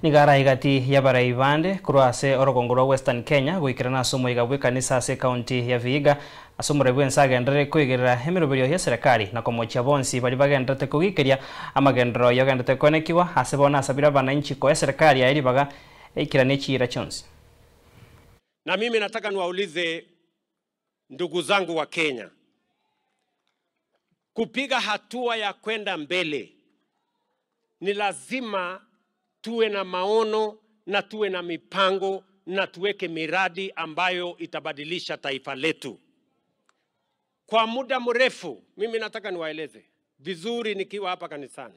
Nigara igati ya barai bande kurwase orogongo Western Kenya guikirana somo igabwe kanisa ase county ya Vihiga asomore bwensaga ndere kuigirira emiroberio ya serikali na komochia bonsi bali bagendete kugikiria amagendero yogendete konekiwa ase bona asabira bananchi ko serikali ya iribaga ikirane chira chonsi. Na mimi nataka niwaulize ndugu zangu wa Kenya, kupiga hatua ya kwenda mbele ni lazima tuwe na maono na tuwe na mipango na tuweke miradi ambayo itabadilisha taifa letu. Kwa muda mrefu, mimi nataka niwaeleze vizuri nikiwa hapa kanisani,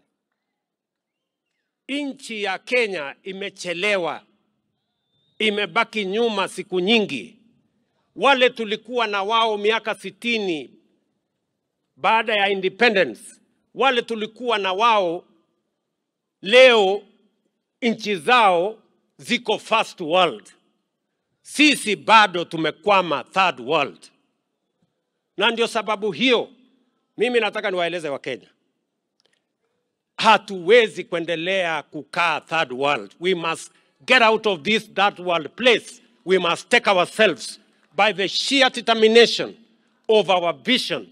nchi ya Kenya imechelewa, imebaki nyuma siku nyingi. Wale tulikuwa na wao miaka 60 baada ya independence, wale tulikuwa na wao leo nchi zao ziko first world. Sisi bado tumekwama third world. Na ndio sababu hiyo mimi nataka niwaeleze wa Kenya, hatuwezi kuendelea kukaa third world. We must get out of this third world place. We must take ourselves by the sheer determination of our vision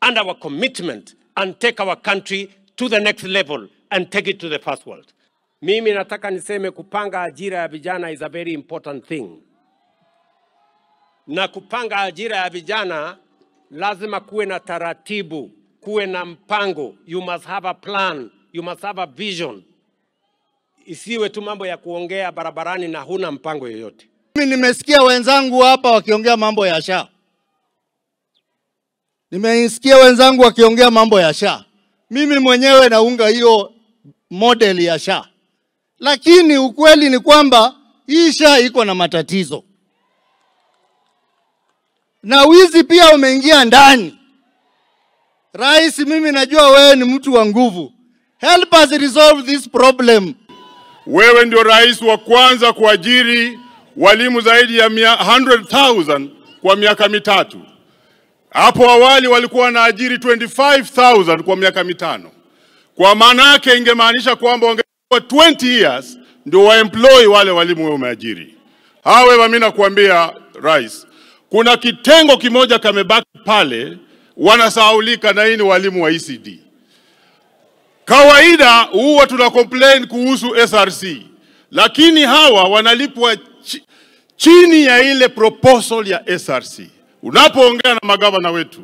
and our commitment and take our country to the next level and take it to the first world. Mimi nataka niseme kupanga ajira ya vijana is a very important thing. Na kupanga ajira ya vijana lazima kuwe na taratibu, kuwe na mpango. You must have a plan, you must have a vision. Isiwe tu mambo ya kuongea barabarani na huna mpango yoyote. Mimi nimesikia wenzangu hapa wakiongea mambo ya SHA. Nimesikia wenzangu wakiongea mambo ya SHA. Mimi mwenyewe naunga hiyo model ya SHA. Lakini ukweli ni kwamba hii SHA iko na matatizo. Na wizi pia umeingia ndani. Rais, mimi najua wewe ni mtu wa nguvu. Help us resolve this problem. Wewe ndio rais wa kwanza kuajiri walimu zaidi ya 100,000 kwa miaka mitatu. Hapo awali walikuwa wanaajiri 25,000 kwa miaka mitano. Kwa maana yake ingemaanisha kwamba wangekuwa 20 years ndio waemploy wale walimu wewe umeajiri. Hawe mimi nakuambia rais, kuna kitengo kimoja kamebaki pale wanasahaulika, na hii ni walimu wa ECD. Kawaida huwa tuna complain kuhusu SRC, lakini hawa wanalipwa chini ya ile proposal ya SRC. Unapoongea na magavana wetu,